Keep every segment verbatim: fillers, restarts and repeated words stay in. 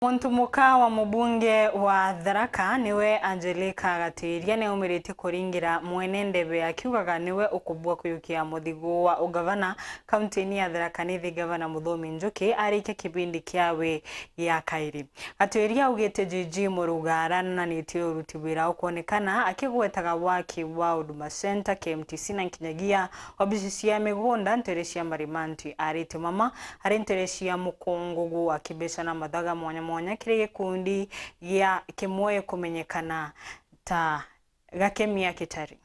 Muntu muka wa mubunge wa Tharaka niwe Angelica Gatiria niaumiritie kuringira mwene ndebe akiugaga niwe ukubua kuyukia muthigu wa ugavana kaunti-ini ya Tharaka Nithi, Gavana Muthomi Njuki arikia kibindi kiawe gia kairi. Gatiria augite J G Murugara nananitie uruti wira ukwonekana akigwetaga waki wa Huduma Centre, K M T C na nkinyagia obici cia migunda ntere cia Marimanti. Arite mama ari ntere cia mukungugu akibeca na mathaga mwanya mwanya kiri gikundi gia kimwe kumenyekana ta Gakemia Kitari.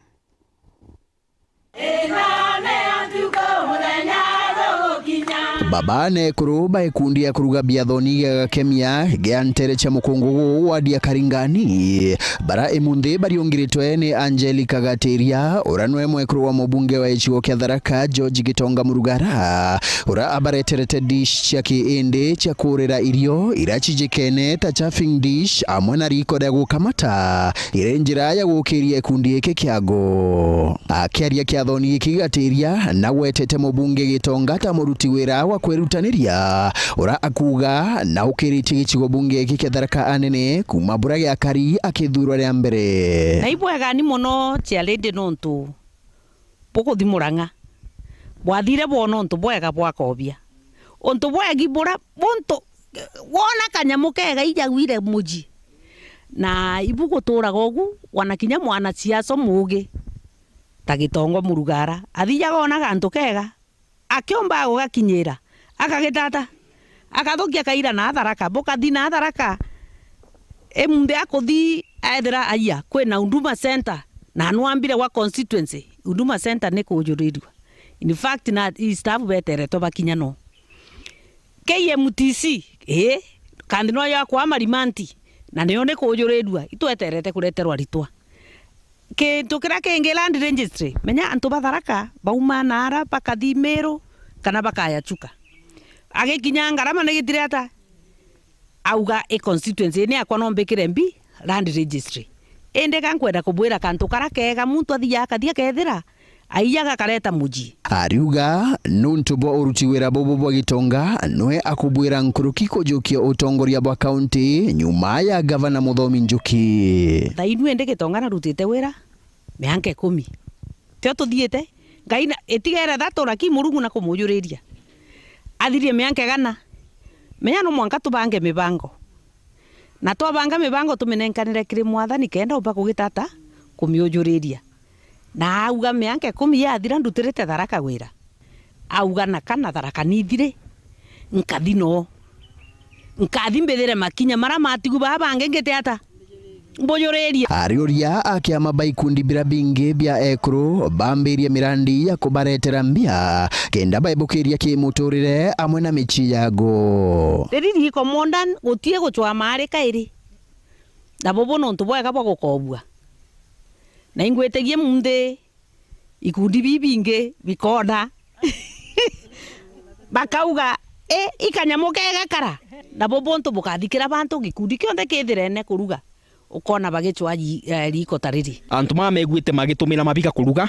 Baba na ekuru ba gikundi gia kuruga biathoni gia Gakemia gia ntere cia mukungugu wadi ya Karingani, bara imunthi bariungiritwe ni Angelica Gatiria, ura nwe mwekuru wa mubunge wa gicigo kia Tharaka, George Gitonga Murugara, ura abareterete dish cia kiindi cia kurira irio ira cijikene ta chafing dish amwe na riko ria gukamata, iri njira ya gukiria gikundi giki kiago. Akiaria kiathoni giki Gatiria nagwetete mubunge Gitonga ta muruti wira wa kwirutaniria, ura akuuga na ukiritie gicigo bunge giki kia Tharaka anene kuma bura giakari akithurwa ria mbere. Na ibwega ni mono chairlady nontu bukuthi Murang'a. Bwathire bwona untu bwega bwa koobia. Untu bwegi bura buntu wona kanyamu kega ijagwire muji. Na ibu guturaga ugu, wana kinya mwanasiasa umugi ta Gitonga Murugara. Athijaga ona gantu kega, akiumba gugakinyira, akagitata, akathukia kaira na Tharaka, bukathi na Tharaka. Imunthi akuthi ethira aia, kwina Huduma Centre, na nwambire gwa constituency, Huduma Centre ni kujurirua. In fact, na i staff beteretwe bakinya no. K M T C, ii, kandi no ya kwa Marimanti, na nio ni kujurirua, itweterete kureterwa ritwa. Kintu kiria kingi, land registry, menya antu ba Tharaka bauma naara bakathi Meru kana bakaya Chuka. Agikinya Ngarama ni gitire ata? Auga i constituency ni yakwa no mbikire mbi land registry. Indi ga nkwenda kubwira kantu kara kega muntu athiaga akathi akethira aiya gakareta muji. Ariuga nuntu bwa uruti wira bubu bwa Gitonga, nwe akubwira nkuruki kujukia utongoria bwa kaunti nyuma ya Gavana Muthomi Njuki. Thainu indi Gitonga narutite wira mianka ikumi. Tio tuthiite, Ngai na, itigere thatu, lakini Murungu na kumujuriria. Athirie mianka igana. Menya no mwanka tubange mibango. Na twabanga mibango tuminenkanire kiri Mwathani kenda umba kugitata kumiujuriria. Na auga, mianka ikumi yathira ndutirite Tharaka wira. Auga, na kana Tharaka nithire, nkathi no. Nkathi mbithire makinya mara matigu baa bangi ngite ata? Mbujuriria. Ariuria a kiama ba ikundi bira bingi bia ekuru bambirie mirandi ya kubaretera mbia kenda baibukiria kimuturire amwe na micii yago. Riri riko mondan gutie gucwa maari kairi. Na bubu nuntu bwega bwa gukobua. Na ingwitigie munthi ikundi bibingi bikona. Bakauga, "I, ikanyamu kega kara." Na bubu ntu bukathikira bantu gikundi kionthe kithirene kuruga. Ukona bagicwa ri-, eh, riko ta riri. Antu mama meguite magitumira mabiga kuruga,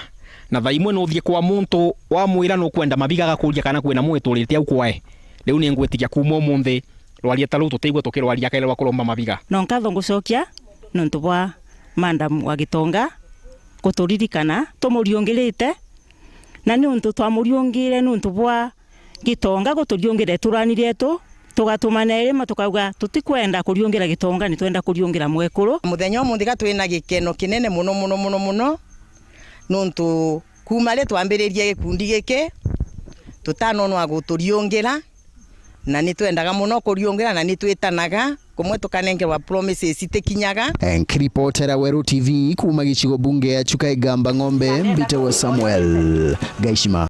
na thaa imwe nuthie kwa muntu wamwira nukwenda mabiga, agakuria kana kwina mwiturite au kwae. Riu ningwitikia kuuma umunthi, rwaria ta ruu tutiigua tukirwaria kere rwa kuromba mabiga. No nkatho ngucokia nuntu bwa Madam wa Gitonga guturirikana tumuriungirite, na niuntu twamuriungire niuntu bwa Gitonga guturiungira iturani rietu, tugatumana irima tukauga tutikwenda kuriungira Gitonga, ni twenda kuriungira mwekuru. Muthenya umunthi ga twina gikeno kinene muno, muno, muno, muno, nuntu kuuma ri twambiririe gikundi giki, tutanonwa guturiungira, na ni twendaga muno kuriungira, na ni twitanaga kumwe tukanenkerwa promises itikinyaga. Nkiripotera Weru T V kuuma gicigo bunge ya Chuka Igamba Ng'ombe, mbitagwa Samuel Gaishima.